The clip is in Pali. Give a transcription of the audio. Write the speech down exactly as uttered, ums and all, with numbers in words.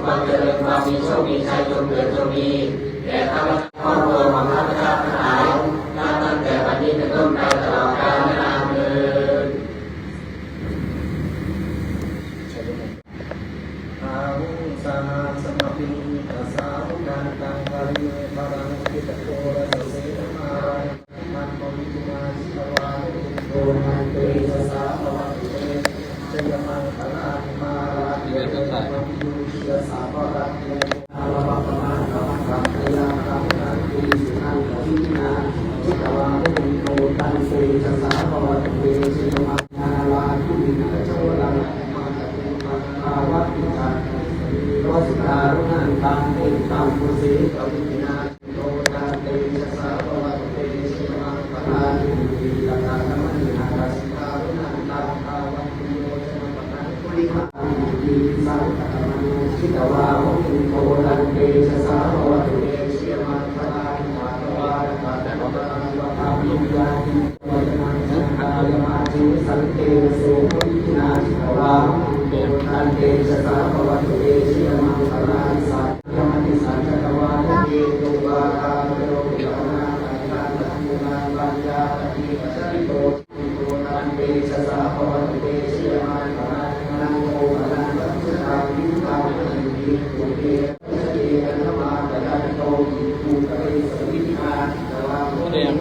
ความเจริญความมีโชคมีชัยจงเกิดจงมีแก่ข้าพเจ้าครอบครัวของข้าพเจ้าทั้งหลายนับตั้งแต่บัดนี้เป็นต้นไปตลอดกาลนานเทอญ Bāhuṃ sahassamabhinimmitasāvudhantaṃ girimekhalaṃ uditaghorasasenamāraṃ โอ้แดง